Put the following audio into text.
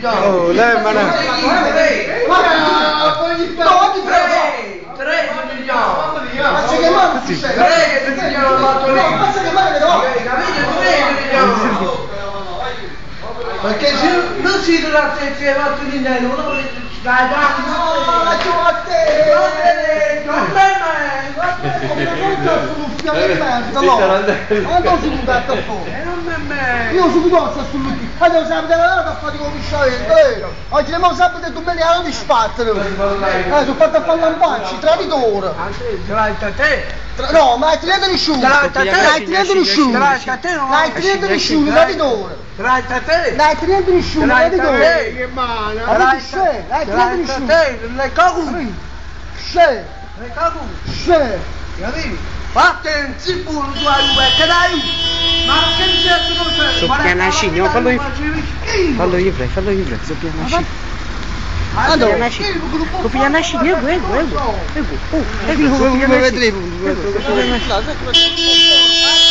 Oh, lei ma no. Perché se non si tratta di fatto di no, dai, dai, No, la chiamo a te! Non sono andato fuori. Io sono piuttosto sull'ultimo. Allora sabato la a fare come sciamento, vero? Oggi nemmeno sabato e domenica non ti sbattono. Sono fatto a fare lampacci, traditore. No, ma hai niente nessuno. Non hai niente nessuno. Non hai niente nessuno, traditore. Non hai niente nessuno, traditore. Avete scè, non hai niente nessuno. Scè, scè. Soppianacino, fallo io. Fallo io, fallo io, soppianacino. Allora, Soppianacino, ego, ego, ego, ego, oh, ego, soppianacino. Ego, soppianacino.